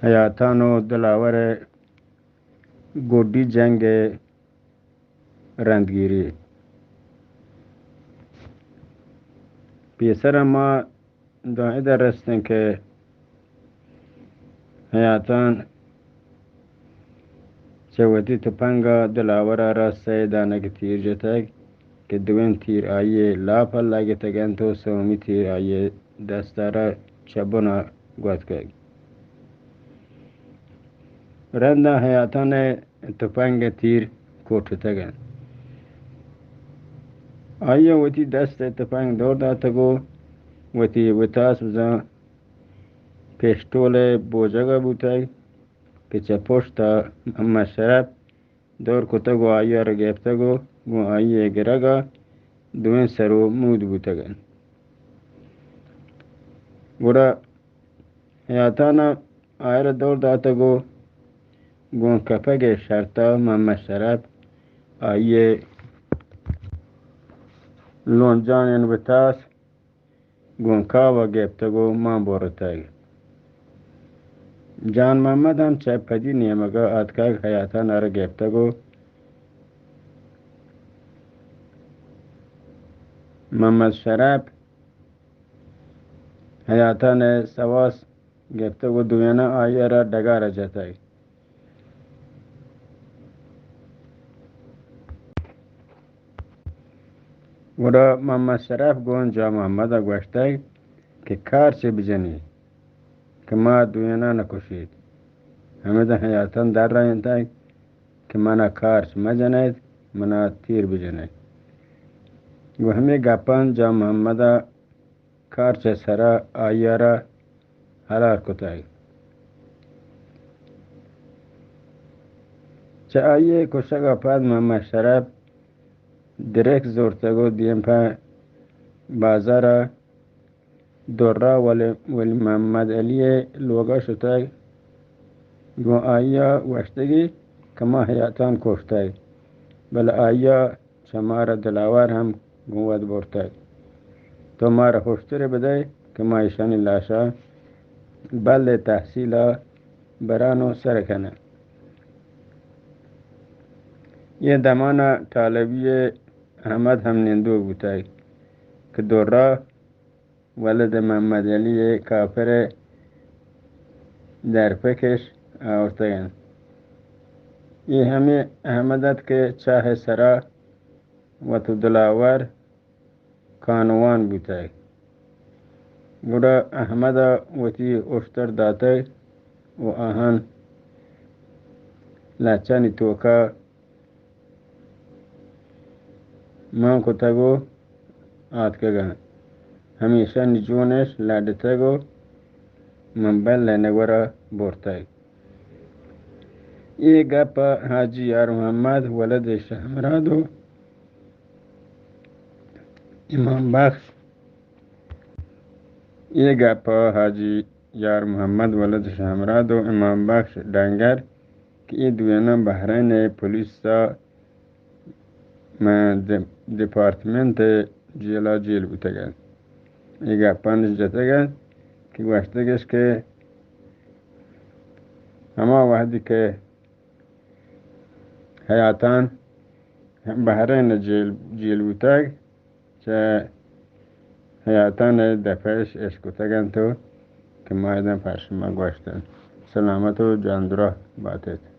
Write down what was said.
حیاتان و دلاور گڈی جنگ رندگیری۔ پیسر ما داں ادا رستیں کہ حیاتان چہ وتی تپنگ ء دلاور ء را سئے دانگ تیر جتگ کہ دوئیں تیر آئی ء لاپ ء لگتگ انت و سومی تیر آئی ء دست ء را چہ بن ء گوتکگ۔ رند ء حیاتان ء تپنگ ء تیر کوٹتگ انت۔ آئی ء وتی دست ء تپنگ دور داتگ و وتی وتاس بزاں پیسٹول ء بوجگ ء بوتگ کہ چہ پشت ء محمد شرپ دور کتگ و آئی ء را گپتگ و گوں آئی ء گرگ ء دوئیں سر و مود بوتگ انت۔ گڑا حیاتان ء آئرا دور داتگ و گوں کپگ ء شرط ء محمد شرپ آئی ء لونجانیں وتاس گوں کاو ء گپتگ و مان برتگ۔ جان محمد ہم چہ پدی نیمگ ء آتکگ، حیاتان ء را گپتگ و محمد شرپ حیاتان ء سواس گپتگ و دوئیناں آئی ء را ڈگار ء جتگ۔ گڑا محمد شرف گوں جان محمد ء گوشتگ کہ کارچ بجنی کہ ما دوئیناں نہ کشیت۔ ہمدا حیاتان در رہینتگ کہ منا کارچ مجنیت، منا تیر بجنیت۔ گوں ہمے گپاں جان محمد ء کارچ ء سرا آئی ء را ہلاس کتگ۔ چہ آئی ء کشگ ء پد محمد شرف درک زرتگ و دیم پہ بازار ء درا ولی، ولی محمد علی ء لوگ ء شتگ۔ گوں آئی ء گوشتگی کہ ما حیاتان کشتگ، بلے آئی ء چہ مارا دلاور ہم گوں وت برتگ۔ تو مارا ہشترے بدئے کہ ما ایشانی لاشا بل ء تحصیل ء بران و سر کناں۔ اے دمان ء ٹالبی ء احمد ہم نندوک بوتگ کہ درا ولد محمد علی ء کافر ء درپکش آورتگ انت۔ اے ہمے احمد ات کہ چاہ ء سرا وت و دلاور کانوان بوتگ۔ گڑا احمد ء وتی اشتر داتگ و آہان لچانی توکا مان کتگ و آتکگ انت۔ ہمیشانی جون اش لڈتگ و من بل ء نگورا برتگ۔ اے گپ ء حاجی یار محمد ولد شہمراد و امام بخش، اے گپ ء حاجی یار محمد ولد شہمراد و امام بخش ڈنگر کہ اے دوئیناں بحرین ء پولیس ء ماں ڈ-، ڈپارٹمنٹ ء جیل ء جیل بوتگ انت۔ اے گپاں اش جتگ انت کہ گوشتگ اش کہ ہما وہدی کہ حیاتان بحرین ء جیل، جیل بوتگ، چہ حیاتان ء دپش اش کتگ انت و کہ ما اداں پہ شما گوشت انت۔ سلامت و جاندراہ بات ات۔